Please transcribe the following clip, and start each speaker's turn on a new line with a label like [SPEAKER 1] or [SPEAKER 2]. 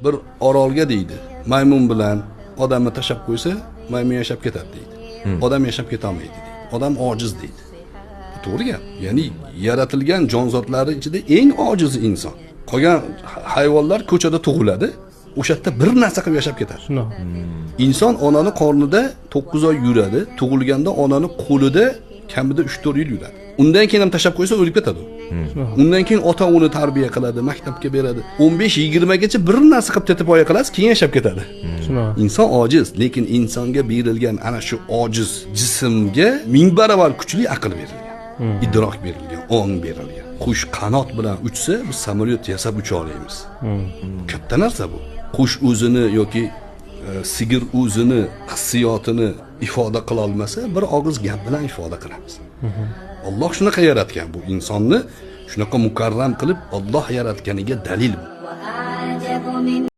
[SPEAKER 1] Bir orolga deydi, maymun bilan odamni tashlab qo'ysa, maymun yashab ketadi deydi. Odam yashab ketolmaydi deydi. Odam ojiz deydi. Bu to'g'ri gap. Ya'ni yaratilgan jonzotlar ichida eng ojizi inson. Qolgan hayvonlar ko'chada tug'iladi, o'sha yerda bir narsa qilib yashab ketadi.
[SPEAKER 2] Shunaqa.
[SPEAKER 1] Inson onani qornida 9 oy yuradi, tug'ilganda onani qo'lida kamida 3-4 yil yuradi. Undan keyin ham tashlab qo'ysa o'lib ketadi u. Undan keyin ota uni tarbiya qiladi, maktabga beradi. 15-20 gacha bir narsa qilib tetipoya qilasiz, keyin yashab ketadi.
[SPEAKER 2] Shunaqa.
[SPEAKER 1] Inson ojiz, lekin insonga berilgan ana shu ojiz jismga ming barobar kuchli aql berilgan. Idrok berilgan, ong berilgan. Qush qanot bilan uchsa, biz samolyot yasab ucha olamiz. Katta narsa bu. Qush o'zini yoki sigir o'zini hissiyotini ifoda qila olmasa, bir og'iz gap bilan ifoda qilamiz. Alloh shunaqa yaratgan bu insonni, shunaqa mukarram qilib Alloh yaratganiga dalil bu.
[SPEAKER 3] وأعجب من